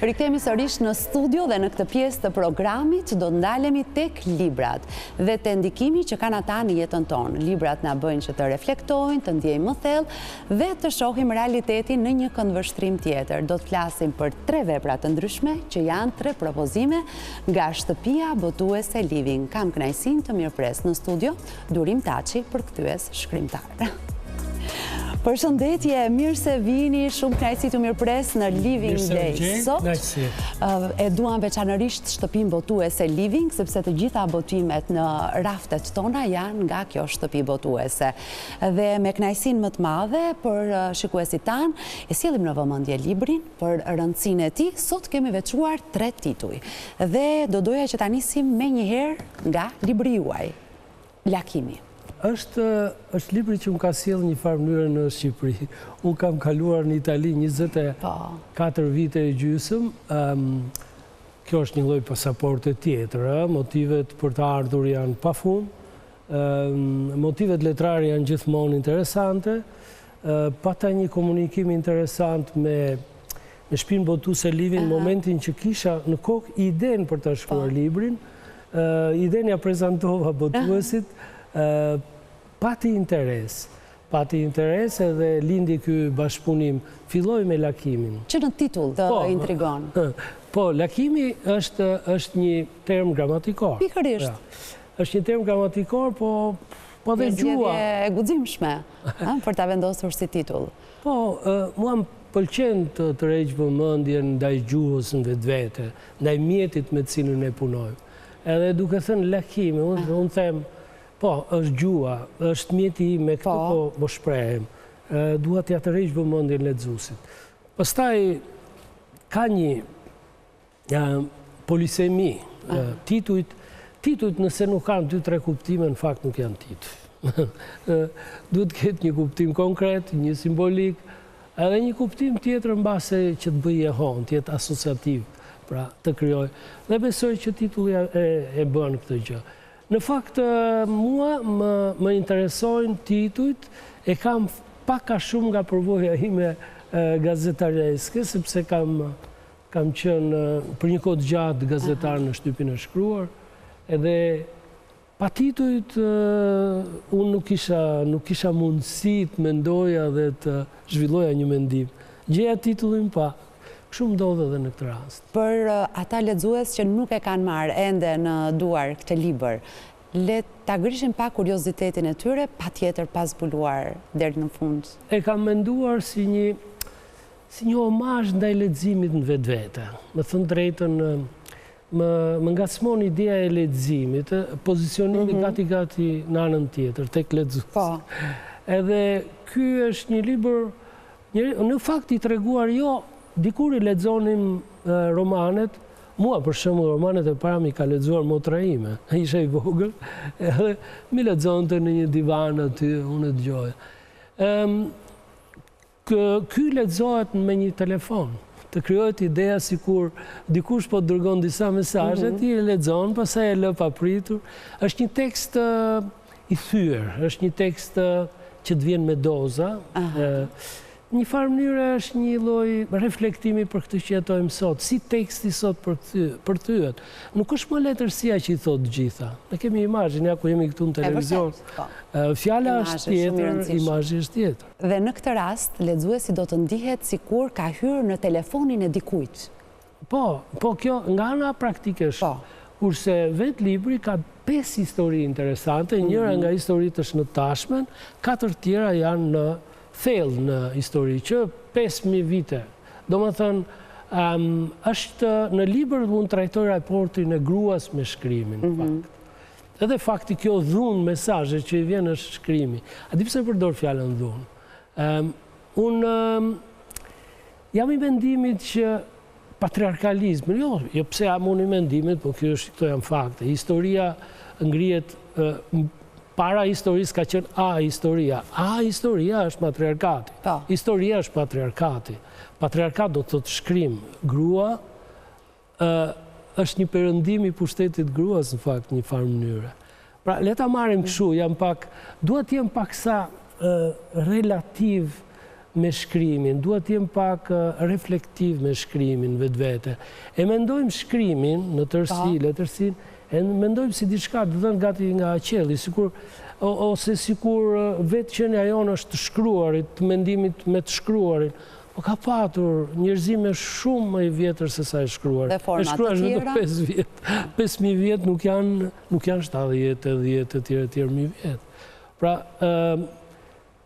Rikthehemi sërish në studio dhe në këtë pjesë të programit do të ndalemi tek librat dhe te ndikimi që kanë ata në jetën tonë. Librat na bëjnë që të reflektojmë, të ndjejmë më thellë dhe të shohim realitetin në një këndvështrim tjetër. Do të flasim për tre vepra të ndryshme që janë tre propozime nga shtëpia botuese Living. Kam kënaqësinë të mirëpres në studio Durim Taçi, përkthyes shkrimtar. Përshëndetje, mirë se vini, shumë kënaqësi t'ju mirëpres në Living Day sot. E duam veçanërisht shtëpinë botuese Living, sepse të gjitha botimet në raftet tona janë nga kjo shtëpi botuese. Dhe me kënaqësinë më të madhe për shikuesit tanë, e sjellim në vëmendje librin për rëndësinë e tij, sot kemi veçuar tre tituj. Dhe do doja që ta nisim menjëherë nga libri juaj. Lakimi. Është është libri që më ka sjellë një farë mënyre në Shqipëri. Unë kam kaluar në Itali 24 vite e gjysëm. Kjo është një lloj pasaporte tjetër, ë, motivet për të ardhur janë pafund. Motivet letrare janë gjithmonë interesante. Pata një komunikim interesant me me shpinë botuese Living, momentin që kisha në kokë idenë për ta shkruar librin, Idenë ia prezantova botuesit, pati interes. Pati interes edhe lindi ky bashkëpunim. Filloi me Lakimin. Që në titull të intrigon. Po, lakimi është është një term gramatikor. Pikërisht. Është një term gramatikor, po po dhe gjuha. Një zgjedhje e guximshme, për ta vendosur si titull. Po, mua më pëlqen të tërheq vëmendjen ndaj gjuhës në vetvete, ndaj mjetit me të cilin ne punojmë. Edhe duke thënë lakimi, unë unë them, po, është gjuha, është mjeti im, me këtë po po shprehem. Dua t'ia tërheq vëmendjen lexuesit. Pastaj ka një polisemi, titujt, titujt nëse nuk kanë 2-3 kuptime, në fakt nuk janë tituj. Duhet të ketë një kuptim konkret, një simbolik, edhe një kuptim tjetër mbase që të bëjë jehonë, të jetë asociativ, pra të krijojë. Dhe besoj që titulli e, e bën këtë gjë. Në fakt, mua më, më interesojnë titujt, e kam pak a shumë nga përvoja ime gazetareske, sepse kam Kam qenë për një kohë të gjatë gazetar në shtypin e shkruar, edhe pa titujt unë nuk kisha nuk kisha mundësi të mendoja dhe të zhvilloja një mendim. Gjeja titullin pa. Kështu më ndodh edhe në këtë rast. Për ata lexues që nuk e kanë marrë ende në duar këtë libër, le ta grishim pak kuriozitetin e tyre, patjetër pa zbuluar deri në fund. E kam menduar si një Si një omazh ndaj leximit në vetvete. Me thënë drejtën, më më ngacmon ideja e leximit, pozicionimi gati gati në anën tjetër, tek lexuesi. Po. Edhe ky është një libër, një, në fakt i treguar jo, dikur i lexonim romanet, mua për shembull romanet e para m'i ka lexuar motra ime, isha i vogël, edhe m'i lexonte në një divan aty, unë e dëgjoja. Ëm Ky lexohet me një telefon. Të krijohet ideja sikur dikush po të dërgon disa mesazhe, ti e lexon, pastaj e lë papritur. Është një tekst i thyer, është një tekst që të vjen me doza. Në një farë mënyre është një lloj reflektimi për këtë që jetojmë sot, si teksti sot përthyhet. Nuk është më letërsia që i thotë të gjitha. Ne kemi imazhin, ja ku jemi këtu në televizion. Po. Fjala është tjetër, imazhi është tjetër. Dhe në këtë rast, lexuesi do të ndihet sikur ka hyrë në telefonin e dikujt. Po, po kjo nga ana praktike është. Po. Kurse vetë libri ka pesë histori interesante, njëra nga historitë është në tashmen, katër të tjera janë në thellë në histori, që 5000 vite. Domethënë, është në libër unë trajtoj raportin e gruas me shkrimin, në fakt. Edhe fakti kjo dhunë mesazhe që i vjen është shkrimi. A di pse përdor fjalën dhunë? Unë jam i mendimit që patriarkalizmi, jo, jo pse jam unë i mendimit, po kjo është, këto janë fakte. Historia ngrihet para historisë ka qenë a historia. A historia është matriarkati. Po. Historia është patriarkati. Patriarkat do të thotë shkrim, grua, është një perëndim i pushtetit gruas në fakt një farë mënyre. Pra, le ta marrim kështu, jam pak, dua të jem paksa relativ. me shkrimin, dua të jem pak reflektiv me shkrimin vetvete. E mendojmë shkrimin në tërësi, po. letërsinë, e mendojmë si diçka të dhënë gati nga qielli, sikur ose sikur vetë qenia jonë është të shkruarit, të mendimit me të shkruarin. Po ka patur njerëzimi është shumë më i vjetër se sa e shkruar. Dhe forma të tjera? E shkruar vetëm 5 vjet. 5.000 vjet nuk janë, nuk janë 70, 80, e tjerë, e tjerë mijë vjet. Pra,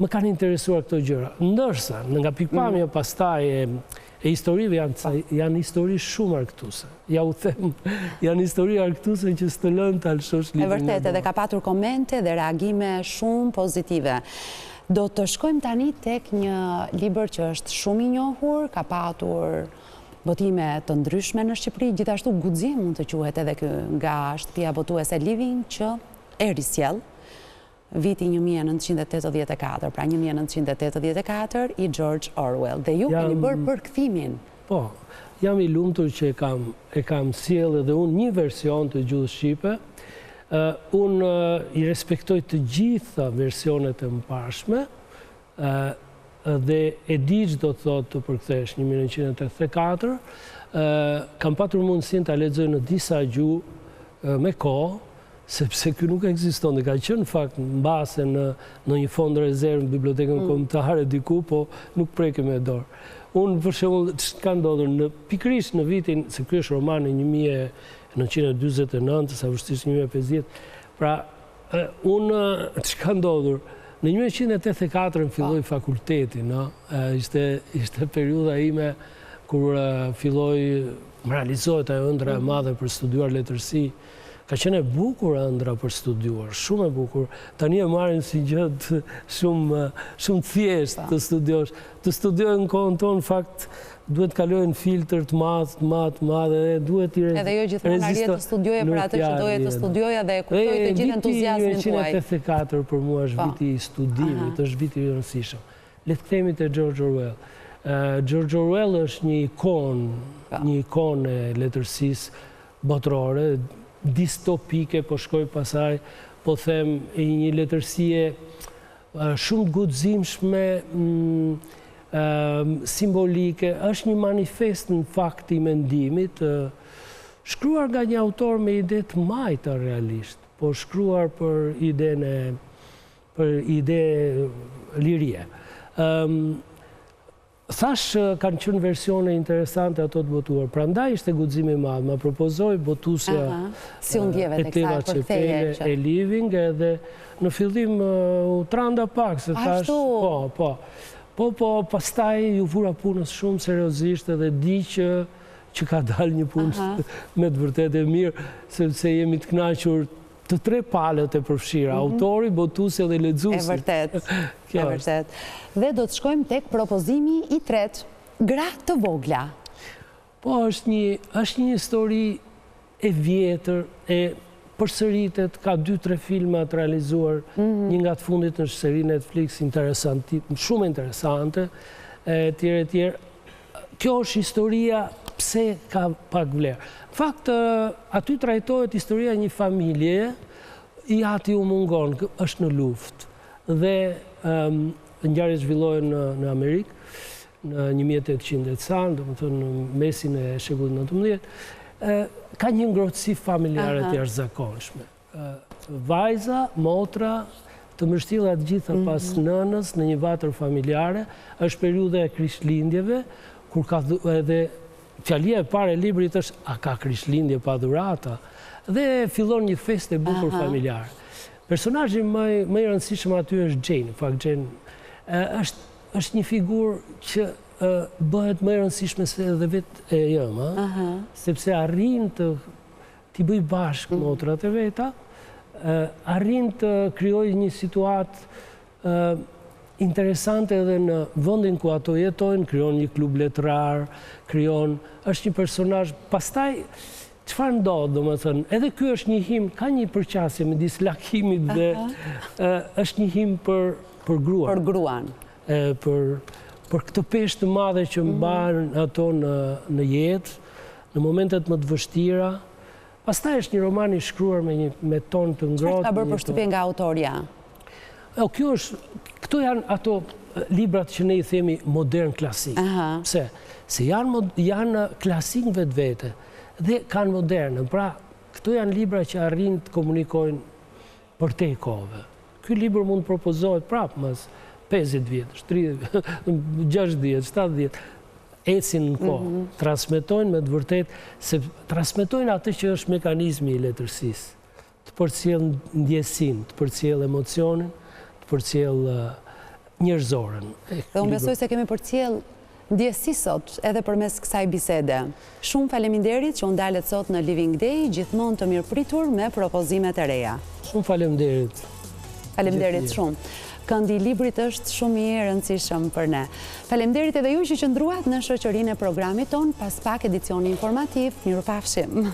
më kanë interesuar këto gjëra. Ndërsa, nga pikëpamja mm. pastaj e, e historive janë, janë histori shumë argëtuese. Ja u them, janë histori argëtuese që s'të lënë ta lëshosh librin. E vërtetë, edhe ka patur komente dhe reagime shumë pozitive. Do të shkojmë tani tek një libër që është shumë i njohur, ka patur botime të ndryshme në Shqipëri, gjithashtu guxim mund të quhet edhe ky nga shtëpia botuese Living që e risjell viti 1984, pra 1984 i George Orwell dhe ju keni bërë përkthimin. Po, jam i lumtur që e kam e kam sjellë edhe unë një version të gjuhës shqipe. Unë i respektoj të gjitha versionet e mëparshme dhe e di ç'do të thotë të përkthesh 1984. Kam patur mundësinë ta lexoj në disa gjuhë me kohë, sepse ky nuk ekziston dhe ka qenë në fakt mbase në në një fond rezervë në bibliotekën mm. kombëtare diku, po nuk preke me dorë. Unë për shembull ç'ka ndodhur në pikërisht në vitin se ky është romani 1949, sa vështirë 1950, pra unë ç'ka ndodhur në 1984 filloi po. fakultetin, no? ishte ishte periudha ime kur filloi më realizohet ajo ëndrra e mm. madhe për studiuar letërsi. Ka qenë e bukur ëndrra për studiuar, shumë e bukur. Tani e marrim si gjë të shumë shumë të thjeshtë të studiosh. Të studioje në kohën tonë, në fakt, duhet të kaloje një filtër të madh, të madh, të madh edhe duhet t'i Edhe jo gjithmonë arrije të studioje për atë që doje të studioje dhe e kuptoj të gjithë entuziazmin tuaj. Viti 1984 për mua është po. viti i studimit, është viti i rëndësishëm. Le të kthehemi te George Orwell. George Orwell është një ikonë, po. një ikonë e letërsisë botërore, distopike, po shkoj pasaj, po them, e një letërsie shumë të guximshme, mm, simbolike, është një manifest në fakt i mendimit, shkruar nga një autor me ide të majta realisht, po shkruar për idenë për ide lirie. Thashë kanë qenë versione interesante ato të botuar. Prandaj ishte guxim i madh, ma propozoi botuesja Si u ndjeve Etleva Çepele e Living edhe në fillim u tranda pak se thashë po, po. Po, po, pastaj iu vura punës shumë seriozisht edhe di që që ka dalë një punë me të vërtetë e mirë, sepse jemi të kënaqur të tre palët e përfshira, mhm. autori, botuesi dhe lexuesi. E vërtetë, e vërtetë. Dhe do të shkojmë tek propozimi i tretë, gra të vogla. Po, është një, është një histori e vjetër, e përsëritet, ka 2-3 filma të realizuar, mhm. një nga të fundit në seri Netflix, interesanti, shumë interesante, e tjerë e tjerë. Kjo është historia pse ka pak vlerë. Në fakt, aty trajtohet historia e një familjeje, i ati u mungon, është në luftë. Dhe ngjarjet zhvillohen në, në Amerikë, në 1800 e ca, domethënë në mesin e shekullit 19, ka një ngrohtësi familjare të jashtëzakonshme. Vajza, motra, të mbështjella të gjitha mhm. pas nënës në një vatër familjare, është periudha e Krishtlindjeve, kur ka edhe fjalia e parë e librit është a ka Krishtlindje pa dhurata dhe fillon një festë e bukur familjare. Personazhi më më i rëndësishëm aty është Jane, në fakt Jane është është një figurë që bëhet më e rëndësishme se edhe vetë e jëma, sepse arrin të t'i bëjë bashkë mm. motrat e veta, arrin të krijojë një situatë interesante edhe në vendin ku ato jetojnë, krijon një klub letrar, krijon, është një personazh, pastaj, çfarë ndodh, domethënë, edhe ky është një himn, ka një përqasje midis lakimit dhe është një himn për, për gruan. Për gruan. E, për, për këtë peshë të madhe që mhm. mban ato në, në jetë, Në momentet më të vështira. Pastaj është një roman i shkruar me një me ton të ngrohtë. Çfarë të ka bërë përshtypje nga autorja? O, kjo është, këto janë ato librat që ne i themi modern klasik. Pse? Se janë janë klasik në vetvete dhe kanë modernën. Pra, këto janë libra që arrijnë të komunikojnë përtej kohëve. Ky libër mund të propozohet prapë mas 50 vjetësh, 30, 60, 70, ecin në kohë, mhm. transmetojnë me të vërtetë, se transmetojnë atë që është mekanizmi i letërsisë. Të përcjell ndjesinë, të përcjell emocionin, të përcjell njerëzoren. Dhe unë besoj se kemi përcjell ndjesi sot edhe përmes kësaj bisede. Shumë faleminderit që u ndalët sot në Living Day, gjithmonë të mirëpritur me propozimet e reja. Shumë faleminderit. Faleminderit shumë. Këndi i librit është shumë i rëndësishëm për ne. Faleminderit edhe ju që qëndruat në shoqërinë e programit tonë, pas pak edicioni informativ. Mirupafshim.